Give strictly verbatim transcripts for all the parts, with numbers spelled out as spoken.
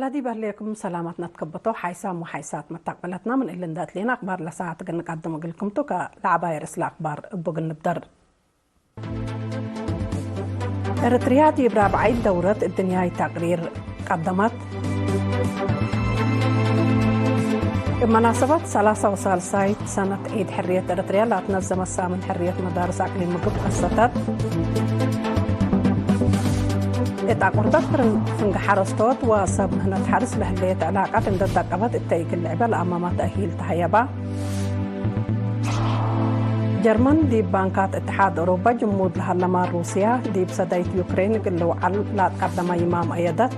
ለዲብ ህሌኩም ሰላማት ነትከበቶ ሓይሳም ወሓይሳት መታቅበለትና ምን እሊ እንደ እትሌና አክባር ለሰዓት እግል ንቀድም እግልኩም ቱ። ከለዐባይ ርእስ ለአክባር እቡ እግል ንብደር። ኤረትርያ ዲብ ራብዓይት ደውረት እድንያይ ተቅሪር ቀደመት። እብ መናሰበት ሰላሳ ወሳልሳይት ሰነት ዒድ ሕርየት ኤረትርያ ለአትነዘመት ሳምን ሕርየት መዳርስ አቅሊም ምግብ ከሰተት። እት አቁርደት ፍርን-፣ ፍንገ ሐረስቶት ወሰብ ምህነት ሐርስ ለህሌት ዕላቀት እንደ ደቀበት እተ እግል ልዕበ ለአማማ ተእሂል ተሀየባ። ጀርመን ዲብ ባንካት እትሓድ አውሮፓ ጅሙድ ለሀለማ ሩስያ ዲብ ሰዳይት ዩክሬን እግል ልውዓል ለአትቀደመ ይማም አየደት።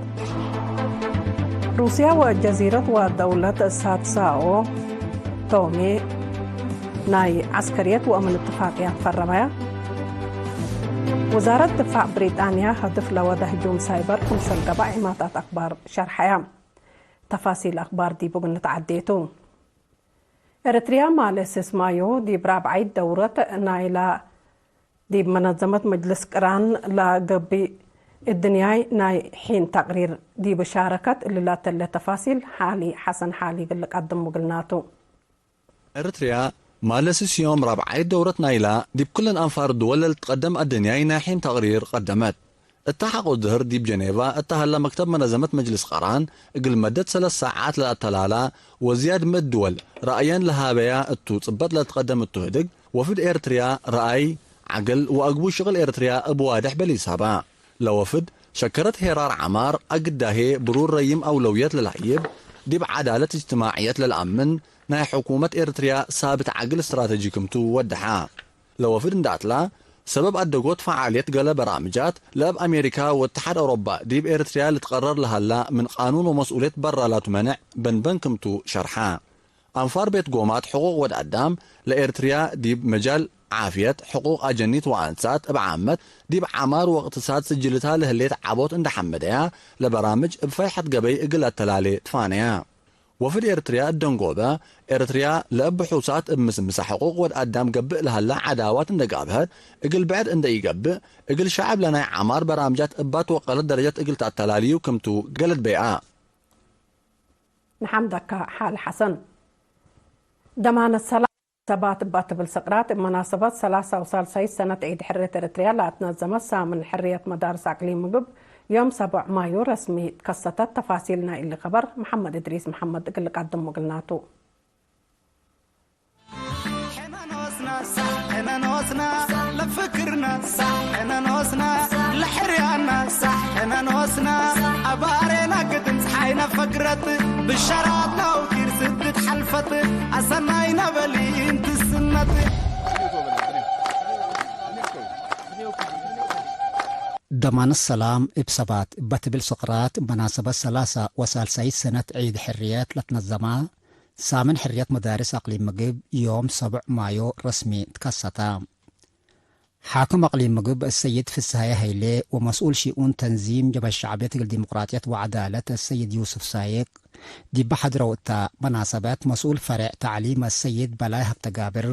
ሩስያ ወጀዚረት ወደውለት ሳት ሳኦ ቶሜ ናይ ዐስከርየት ወአምን እትፋቅያት ፈረመያ። ወዛረት ድፋዕ ብሪጣንያ ሀድፍ ለወደ ህጁም ሳይበር ክምሰል ገብአ ዒማታት አክባር ሸርሐያ። ተፋሲል አክባር ዲቡ እግል ንትዓዴ ቱ። ኤረትርያ ማለ ስስ ማዮ ዲብ ራብዓይት ደውረት ናይላ ዲብ መነዘመት መጅልስ ቅራን ለገብእ እድንያይ ናይ ሒን ተቅሪር ዲብ ሻረከት እሊ ላተለ ተፋሲል ሓሊ ሐሰን ሓሊ እግል ልቀድም ውግልናቱ። ኤረትርያ ማለ ስስ ዮም ራብዓይት ደውረት ናይላ ዲብ ኩለን አንፋር ድወል ለልትቀደም አድንያይ ናይ ሒን ተቅሪር ቀደመት። እተ ሐቆ ድህር ዲብ ጀኔቫ እተ ሀላ መክተብ መነዘመት መጅልስ ቀራን እግል መደት ሰለስ ሳዓት ለአተላላ ወዝያድ ምእት ድወል ረአየን ለሀበያ እቱ ጽበጥ ለልትቀደም እቱ ህድግ፣ ወፍድ ኤርትርያ ረአይ፣ ዐግል ወአግቡ ሽቅል ኤርትርያ እብ ዋድሕ በሊሳባ። ለወፍድ ሸከረት ሄራር ዐማር አግዳሄ ብሩር ረይም አውለውየት ለለሀይብ፣ ዲብ ዐዳለት እጅትማዕየት ለለአምን ናይ ሕኩመት ኤርትርያ ሳብት ዐግል እስትራተጂ ክምቱ ወደሐ። ለወፍድ እንደ አትላ፣ ሰበብ አደጎት ፈዓልየት ገለ በራምጃት ለእብ አሜሪካ ወእትሓድ አውሮባ ዲብ ኤረትርያ ልትቀረር ለሀላ ምን ቃኑን ወመስኡልየት በራላቱ መነዕ በንበን ክምቱ ሸርሐ። አንፋር ቤት ጎማት ሕቁቅ ወድ አዳም ለኤረትርያ ዲብ መጃል ዓፍየት፣ ሕቁቅ አጀኒት ወአንሳት እብ ዓመት ዲብ ዐማር ወእቅትሳድ ስጅልታ ለህሌት ዐቦት እንደ ሐመደያ፣ ለበራምጅ እብ ፈይሐት ገበይ እግል አተላሌ ትፋነያ። ወፍድ ኤርትርያ እደንጎበ፣ ኤርትርያ ለእብ ብሑሳት እብ ምስምሰ ሕቁቅ ወድ አዳም ገብእ ለሀላ ዐዳዋት እንደ ጋብሀት፣ እግል ብዕድ እንደ ኢገብእ፣ እግል ሸዐብ ለናይ ዐማር በራምጃት እባት ወቀለት ደረጀት እግል ተአተላልዩ ክምቱ ገለድ ቤአ። ንሐምደካ ሓል ሐሰን። ደማነት ሰላም። ሰባት እባ ትብል ስቅራት፣ እብ መናሰበት ሰላሳ ወሳልሳይት ሰነት ዒድ ሕርየት ኤረትርያ ለአትነዘመት ሳምን ሕርየት መዳርስ አቅሊም ምግብ፣ ዮም ሰብዕ ማዩ ረስሚ ትከሰተት። ተፋሲል ናይ እሊ ከበር፣ መሐመድ እድሪስ መሐመድ እግል ልቀድም ወግልናቱ። ሕነ ኖስና ሳሕ፣ ሕነ ኖስና ለፍክርና ሳሕ፣ ሕነ ኖስና ለሕርያና ሳሕ፣ ሕነ ኖስና አባሬና ግድም ፀሓይና ፈግረት፣ ብሻራትና ውቲር ስድት ሓልፈት፣ አሰናይና በሊ እንትስነት። ደማን ሰላም እብ ሰባት እባ ትብል ስቅራት፣ መናሰበት ሰላሳ ወሳልሳይት ሰነት ዒድ ሕርየት ለትነዘማ፣ ሳምን ሕርየት መዳርስ አቅሊም ምግብ ዮም ሰብዕ ማዮ ረስሚ ትከሰተ። ሓክም አቅሊም ምግብ አሰይድ ፍስሃየ ሀይሌ ወመስኡል ሺኡን ተንዚም ጀብሀት ሸዕብየት እግል ዲሞቅራጥየት ወዐዳለት አሰይድ ዩስፍ ሳይቅ ዲበ ሐድረው እተ መናሰበት፣ መስኡል ፈሬዕ ተዕሊም አሰይድ በላይ ሀብተጋብር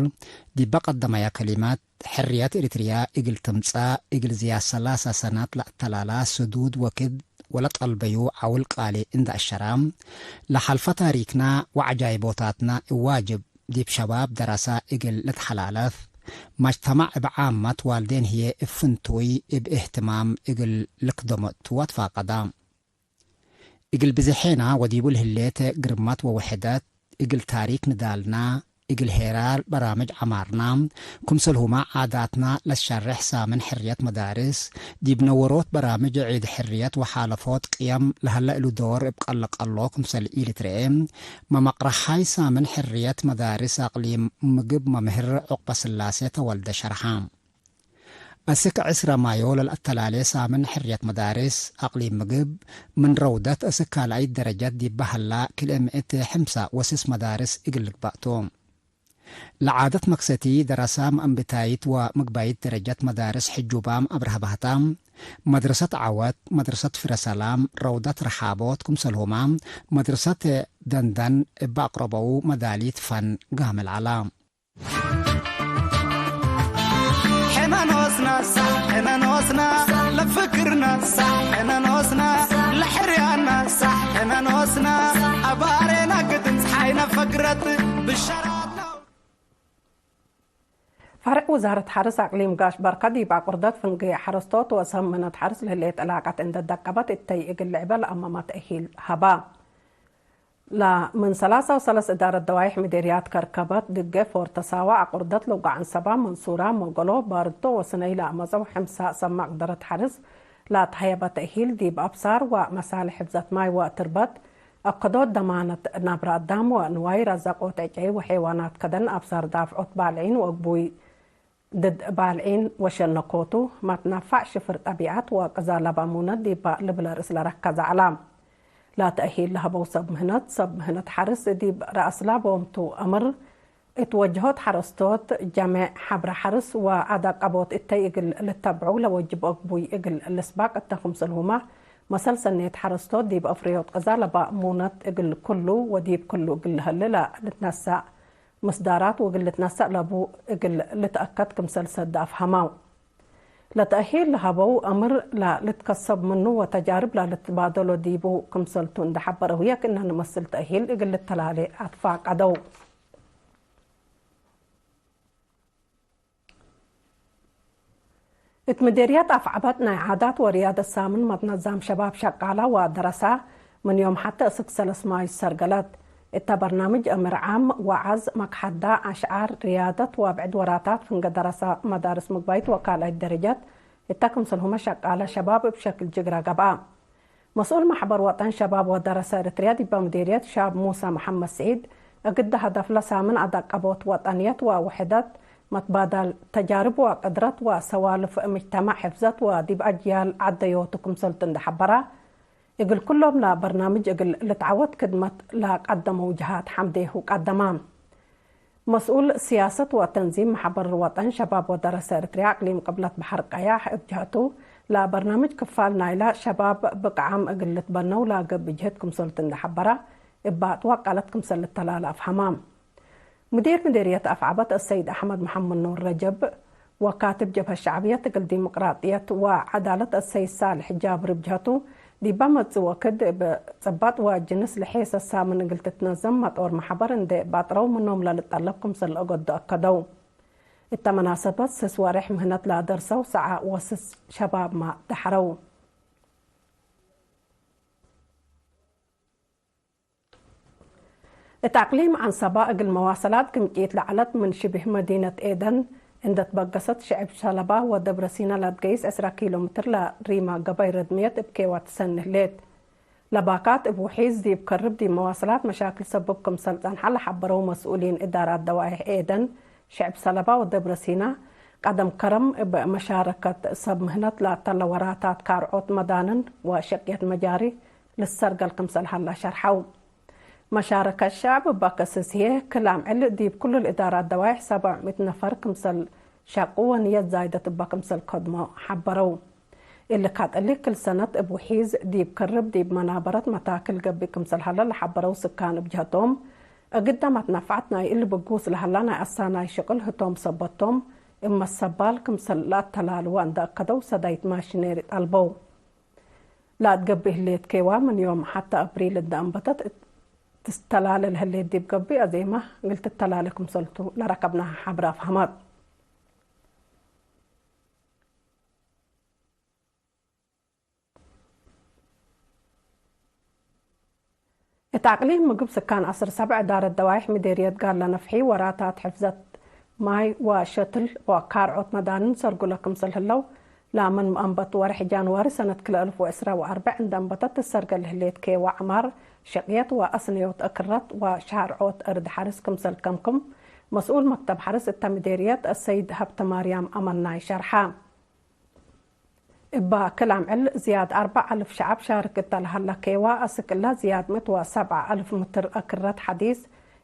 ዲበ ቀደመያ ከሊመት፣ ሕርየት ኤሪትርያ እግል ትምጸእ እግል ዝያድ ሰላሳ ሰነት ለአተላላ ስዱድ ወክድ ወለጠልበዩ ዐውል ቃሊ እንደ አሸራ፣ ለሐልፈ ታሪክና ወዐጃይቦታትና እብ ዋጅብ ዲብ ሸባብ ደረሰ እግል ልትሐላለፍ፣ መጅተማዕ እብ ዓመት ዋልዴን ህዬ እብ ፍንቱይ እብ እህትማም እግል ልክደሞ ቱ ወትፋቀዳ። እግል ብዝሔና ወዲቡ ለህሌት ግርመት ወውሕደት፣ እግል ታሪክ ንዳልና፣ እግል ሄራር በራምጅ ዐማርና፣ ክምሰልሁመ ዓዳትና ለትሸሬሕ ሳምን ሕርየት መዳርስ፣ ዲብ ነወሮት በራምጅ ዒድ ሕርየት ወሓለፎት ቅየም ለሀለ እሉ ዶር እብ ቀለቀሎ ክምሰል ኢልትረኤ፣ መመቅረሓይ ሳምን ሕርየት መዳርስ አቅሊም ምግብ መምህር ዑቅበስላሴ ተወልደ ሸርሐ። አስክ ዕስረ ማዮ ለልአተላሌ ሳምን ሕርየት መዳርስ አቅሊም ምግብ፣ ምን ረውደት እስክ ካልኣይት ደረጀት ዲበ ሀላ፣ ክልኤ ምእት ሕምሳ ወስስ መዳርስ እግል ልግባእ ቱ። ለዓደት መክሰቲ ደረሳ መአንብታይት ወምግባይት ደረጀት መዳርስ ሕጁባም አብርሀ ባህታ፣ መድረሰት ዐወት፣ መድረሰት ፍረ ሰላም፣ ረውደት ረሓቦት ክምሰልሁማ፣ መድረሰት ደንደን እበ አቅረበው መዳሊት ፈን ጋምል ዐላ። ሕነ ኖስና ሳሕ፣ ሕነ ኖስና ለፍክርና ሳሕ፣ ሕነ ኖስና ለሕርያና ሳሕ፣ ነኖስና አባሬና ግድም ፀሓይነ ፈግረት ብሸራት ነው። ፈርዕ ውዛረት ሐርስ አቅሊም ጋሽ በርከ ዲብ አቁርደት ፍንጌ ሐረስቶት ወሰምነት ሐርስ ለህሌት ዕላቀት እንደ ደቀበት እተይ እግል ልዕበ ለአመመ ተእሂል ሀባ። ለምን ሰላሳ ወሰለስ እዳረት ደዋይሕ ምዴርያት ከርከበት፣ ድጌ፣ ፎርተ ሳዋ፣ አቁርደት፣ ሎጋዕ አንሰባ፣ መንሱራ፣ ሞገሎ፣ ባርዶ ወስነይ ለአመጸው ሕምሳ ሰብ መቅደረት ሐርስ ለአትሀየበ ተእሂል ዲብ አብሳር ወመሳልሕ ሕፍዘት ማይ ወትርበት፣ አከዶት ደማነት ናብረ አዳም ወንዋይ ረዘቆት ዕጨይ ወሐይዋናት ከደን አብሳር ዳፍዖት ባልዒን ወእግቡይ ድድ ባልዒን ወሸነኮቱ፣ መትነፋዕ ሽፍር ጠቢዐት ወቅዛ ለበ ሙነት ዲባ ልብለ ርእስ ለረከዘ ዐላ። ለተእሂል ለሀበው ሰብ ምህነት፣ ሰብ ምህነት ሐርስ ዲብ ረአስላቦም ቱ አምር እት ወጅሆት ሐረስቶት፣ ጀሜዕ ሐብረ ሐርስ ወአዳቀቦት እተይ እግል ልተብዑ ለወጅብ አግቡይ እግል ልስባቅ እተ ክምስልሁመ፣ መሰል ሰኔት ሐረስቶት ዲብ አፍርዮት ቅዛ ለበ ሙነት እግል ክሉ ወዲብ ክሉ እግል ለሀሌ ለልትነሰእ ምስዳራት ወእግል ልትነሰእ ለቡ እግል ልትአከድ ክምሰል ሰድ አፍሀመው። ለተእሂል ለሀበው አምር ለልትከሰብ ምኑ ወተጃርብ ለልትባደሎ ዲቡ ክምሰልቱ እንደ ሐበረው፣ የክእነ ንመስል ተእሂል እግል ልተላሌ አትፋቀደው። እት ምዴርየት አፍዐበት ናይ ዓዳት ወርያደት ሳምን መትነዛም ሸባብ ሸቃላ ወደረሳ ምን ዮም ሐቴ እስክ ሰለስ ማይ ሰርገለት። እተ በርናምጅ አምር ዓም፣ ወዐዝ፣ መክሐዳ፣ አሽዓር፣ ርያደት ወብዕድ ወራታት ፍንገ ደረሳ መዳርስ ምግባይት ወካልኣይት ደረጀት እተ ክምስልሁመ ሸቃለ ሸባብ እብ ሸክል ጅግረ ገብአ። መስኡል መሕበር ወጠን ሸባብ ወደረሰ ኤረትርያ ዲበ ምዴርየት ሻብ ሙሰ መሐመድ ስዒድ፣ እግደ ሀደፍለ ሳምን አዳቀቦት ወጠንየት ወውሕደት፣ መትባዳል ተጃርብ ወቅድረት ወሰዋልፍ ምጅተማዕ ሕፍዘት ወዲብ አጅያል ዐደዮቱ ክምሰልቱ እንደ ሐበረ፣ እግል ኩሎም ለበርናምጅ እግል ልትዐወት ክድመት ለቀደመው ጀሃት ሐምዴሁ ቀደመ። መስኡል ስያሰት ወተንዚም መሕበር ወጠን ሸባብ ወደረሰ ኤረትርያ አቅሊም ቅብለት በሐር ቀያሕ እብ ጀህቱ፣ ለበርናምጅ ክፋል ናይለ ሸባብ ብቅዓም እግል ልትበነው ለገብእ ጅህድ ክምሰልቱ እንደ ሐበረ፣ እብ አጥዋቅ ቃለት ክምሰል ልተላለ አፍሀመ። ሙዲር ምዴርየት አፍዐበት አሰይድ አሕመድ መሐመድ ኑር ረጀብ ወካትብ ጀብሀት ሸዕብየት እግል ዲሞቅራጥየት ወዐዳለት አሰይድ ሳልሕ ጃብር እብ ጀህቱ፣ ዲበ መጽእ ወክድ እብ ጽበጥ ወጅንስ ለሔሰ ሳምን እግል ትትነዘም መጦር መሕበር እንዴ ባጥረው ምኖም ለልጠለብ ክምሰል ለአገዱ አከደው። እተ መናሰበት ስስ ወሬሕ ምህነት ለአደርሰው ሰዐ ወስስ ሸባብመ ደሐረው። እት አቅሊም ዐንሰባ እግል መዋሰላት ግምጪት ለዐለት ምን ሽብህ መዲነት ኤደን እንዴ ትበገሰት ሽዕብ ሰለባ ወደብረሲና ለትገይስ ዕስራ ኪሎ ሜትር ለሪመ ገበይ ረድምየት እብ ኬዋ ትሰኒ ህሌት። ለባካት እብ ውሒዝ ዲብ ከርብ ዲብ መዋሰላት መሻክል ሰብብ ክምሰል ጸንሐ ለሐበረው መስኡሊን እዳራት ደዋይሕ ኤደን፣ ሽዕብ ሰለባ ወደብረሲና፣ ቀደም ከረም እብ መሻረከት ሰብ ምህነት ለአተለ ወራታት፣ ካርዖት መዳንን ወሸቅየት መጃሪ ልሰርገል ክምሰል ሀላ ሸርሐው። መሻረከት ሸዕብ እበ ከስስ ህዬ፣ ክል አምዕል ዲብ ኩሉ ለእዳራት ደዋይሕ ሰብዕ ምእት ነፈር ክምሰል ሸቁ ወንየት ዛይደት እበ ክምሰል ከድሞ ሐበረው። እሊ ካጥ እሊ፣ ክል ሰነት እብ ውሒዝ ዲብ ከርብ ዲብ መናበረት መታክል ገብእ ክምሰል ሀለ ለሐበረው ስካን እብ ጀህቶም፣ እግደ መትነፋዕት ናይ እሊ ብጉስ ለሀላ ናይ አሳናይ ሽቅል ህቶም ሰበት ቶም፣ እብ መሰባል ክምሰል ለአተላልወ እንደ አከደው ሰዳይት ማሽኔሪ ጠልበው። ለአትገብእ ህሌት ኬዋ ምን ዮም ሐተ አብሪል እንደ አንበተት ትስተላለ ለህሌት ዲብ ገብእ አዜመ እግል ትተላለ ክምሰልቱ ለረከብናሀ ሐብር አፍሀመት። እት አቅሊም ምግብ ስካን ዐስር ሰብዕ እዳረት ደዋይሕ ምዴርየት ጋለ ነፍሒ ወራታት ሕፍዘት ማይ ወሸትል ወካርዖት መዳንን ሰርጉለ ክምሰል ህለው፣ ላምን አንበት ወርሕ ጃንዋሪ ሰነት ክልኤ አልፍ ወዕስራ ወአርበዕ እንደ አንበተት ትሰርገል ህሌት ኬዋ ዐማር፣ ሸቅየት ወአስነዮት እክረት ወሻርዖት እርድ ሐርስ ክምሰል ከምክም መስኡል መክተብ ሐርስ እተ ምዴርየት አሰይድ ሀብተማርያም አመናይ ሸርሐ። እበ ክል አምዕል ዝያድ አርበዕ አልፍ ሸዐብ ሻርክ እተ ለሀለ ኬዋ፣ አስክ እለ ዝያድ ምእት ወሰብዓ አልፍ ምትር እክረት ሐዲስ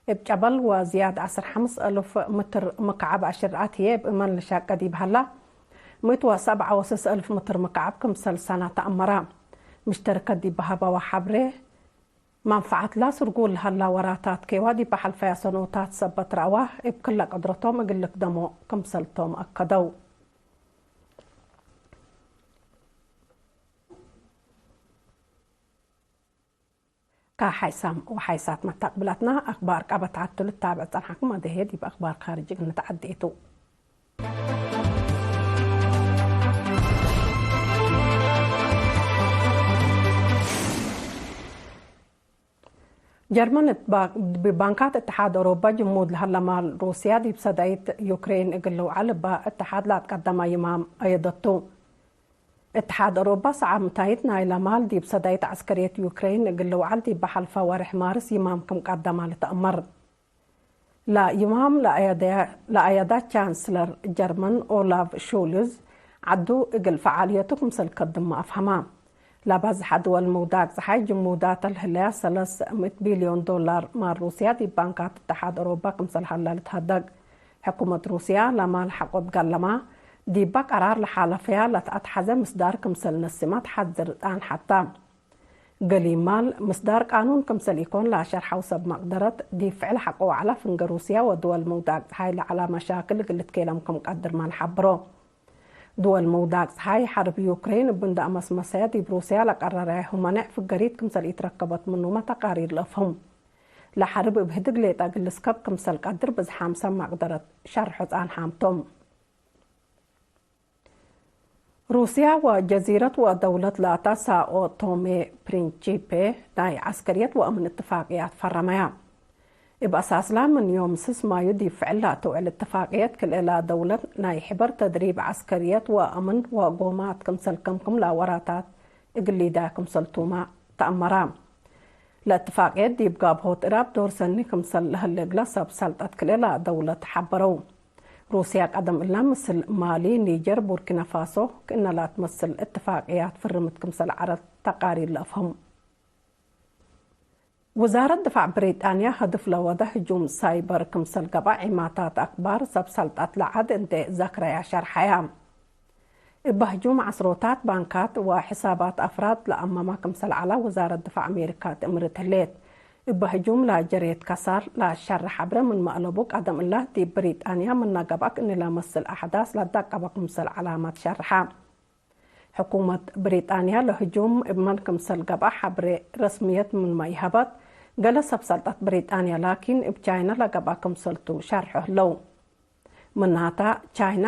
እብ ጨበል ወዝያድ ዐስር ሐምስ አልፍ ምትር ምክዐብ አሽርዓት ህዬ እብ እመን ልሻቀ ዲብ ሀላ፣ ምእት ወሰብዓ ወስስ አልፍ ምትር ምክዐብ ክምሰል ሰና ተአመረ። ምሽተርከት ዲብ ሀበዋ ሐብሬ፣ መንፈዐት ላስርጉ ለሀላ ወራታት ኬዋ ዲብ ሐልፈያ ሰኖታት ሰበት ረአዋ፣ እብ ክለ ቅድረቶም እግል ልክደሞ ክምሰልቶም አከደው። ከሓይሳም ወሓይሳት መተቅብላትና አክባር ቃበት ዐቱ ልታብዕ ጸንሐኩም። አደሄ ዲብ አክባር ካርጅ እግል ንትዐዴ ቱ። ጀርመን እት ባ-፣ ባንካት እትሓድ አውሮፓ ጅሙድ ለሀለ ማል ሩስያ ዲብ ሰዳይት ዩክሬን እግል ልውዐል እበ እትሓድ ለአትቀደመ ይማም አየደቱ። እትሓድ አውሮፓ ሰዓብ ምታይት ናይለ ማል ዲብ ሰዳይት ዐስከርየት ዩክሬን እግል ልውዐል ዲብ ሐልፈ ወርሕ ማርስ ይማም ክም ቀደመ ልትአመር። ለይማም ለአየደ-፣ ለአየደ ቻንስለር ጀርመን ኦላፍ ሾልዝ፣ ዐዱ እግል ፈዓልየቱ ክምሰል ከድም አፍሀመ። ለበዝሐ ድወል ምውዳቅ ጸሓይ ጅሙዳተ ለህለያ ሰለስ ምእት ቢልዮን ዶላር ማል ሩስያ ዲብ ባንካት እትሓድ አውሮፓ ክምሰል ሀለ ልትሀደግ። ሕኩመት ሩስያ ለማል ሐቆ ትገለማ፣ ዲበ ቀራር ለሓለፈያ ለተአትሐዘ ምስዳር ክምሰል ነስመ ተሐዝር ጣን ሐታ። ገሊም ማል ምስዳር ቃኑን ክምሰል ኢኮን ለአሸርሐው ሰብ መቅደረት፣ ዲብ ፍዕል ሐቆ ወዐለ ፍንገ ሩስያ ወድወል ምውዳቅ ጸሓይ ለዐለ መሻክል እግል ልትኬለም ክም ቀድር ማል ሐብሮ። ድወል ምውዳቅ ጸሓይ ሐርብ ዩክሬን እብ እንደ አመስመሰየ ዲብ ሩስያ ለቀረረያሁ መኔዕ ፍገሪት ክምሰል ኢትረከበት ምኑመ ተቃሪር ለአፍህም። ለሐርብ እብ ህድግ ሌጠ እግል ልስከብ ክምሰል ቀድር ብዝሓም ሰብ መቅደረት ሸርሖ ጻንሓም ቶም። ሩስያ ወጀዚረት ወደውለት ላታ ሳኦ ቶሜ ፕሪንቺፔ ናይ ዐስከርየት ወአምን እትፋቅያት ፈረመያ። እብ አሳስላ ምን ዮም ስስ ማዩ ዲብ ፍዕል ለአትውዕል እትፋቅየት ክልኤላ ደውለት ናይ ሕበር ተድሪብ ዐስከርየት ወአምን ወጎማት ክምሰል ከምክም ለአወራታት እግል ሊዳይ ክምሰል ቱመ ተአመራ። ለእትፋቅየት ዲብ ጋብሆት እራብ ዶር ሰኒ ክምሰል ለህሌ እግለ ሰብ ሰልጠት ክልኤላ ደውለት ሐበረው። ሩስያ ቀደም እላ ምስል ማሊ፣ ኒጀር፣ ቡርኪና ፋሶ ክእነ ላትመስል እትፋቅያት ፍርምት ክምሰል ዐረት ተቃሪር ለአፍህም። ውዛረት ድፋዕ ብሪጣንያ ህድፍ ለወደ ህጁም ሳይበር ክምሰል ገብአ ዒማታት አክባር ሰብ ሰልጠት ለዐድ እንዴ ዘክረያ ሸርሐያ። እበ ህጁም ዐስሮታት ባንካት ወሕሳባት አፍራድ ለአመመ ክምሰል ዐለ ውዛረት ድፋዕ አሜሪካ ትእምርት ህሌት። እበ ህጁም ለጀሬት ከሳር ለሸርሕ ሐብረ ምንመ አለቡ ቀደም እለ ዲብ ብሪጣንያ ምነ ገብአ ክእኒ ለመስል አሕዳስ ለደቀበ ክምሰል ዐላመት ሸርሐ። ሕኩመት ብሪጣንያ ለህጁም እብ መን ክምሰል ገብአ ሐብሬ ረስምየት ምንመ ኢሀበት፣ ገሌ ሰብ ሰልጠት ብሪጣንያ ላኪን እብ ቻይና ለገብአ ክምሰልቱ ሸርሖ ህለው። ምናተ፣ ቻይና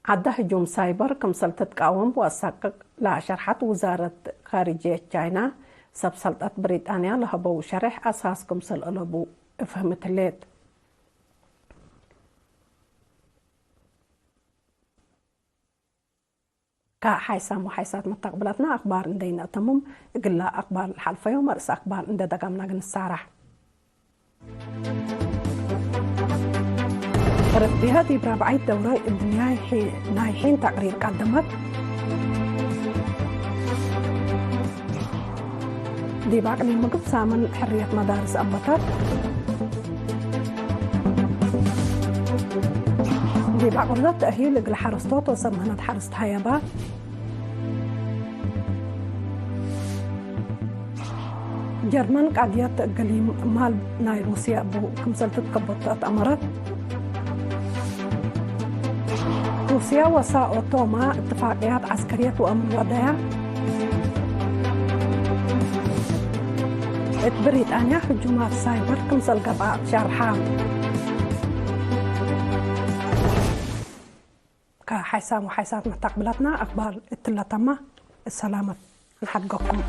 ዐደ ህጁም ሳይበር ክምሰል ትትቃወም ወአሰቅቅ ለሸርሐት ውዛረት ካርጅየት ቻይና፣ ሰብ ሰልጠት ብሪጣንያ ለሀበው ሸሬሕ አሳስ ክምሰል አለቡ እፍህምት ህሌት። ከሓይሳም ወሓይሳት መተቅብላትና አክባር እንዴ ነአተምም፣ እግለ አክባር ለሐልፈዮም አርእስ አክባር እንዴ ደጋምና ግንሳራሕ። ኤረትርያ ዲብ ራብዓይት ደውረ እድንያይ ሒ-፣ ናይ ሒን ተቅሪር ቀደመት። ዲብ አቅሊም ምግብ ሳምን ሕርየት መዳርስ አንበታት። ዲብ አቅርደት ተእሂል እግል ሐረስቶት ወሰብ ምህነት ሐርስ ተሀየባ። ጀርመን ቃድየት ገሊም ማል ናይ ሩስየ እቡ ክምሰል ትትከበቶ አትአመረት። ሩስየ ወሳኦ ቶማ እትፋቅያት ዐስከርየት ወአምን ወደያ። እት ብሪጣንያ ህጁማት ሳይበር ክምሰል ገብአ ሸርሐ። ከሓይሳም ወሓይሳት መተቅብላትና አክባር እትለ ተማ። እሰላመት ንሐድገኩም።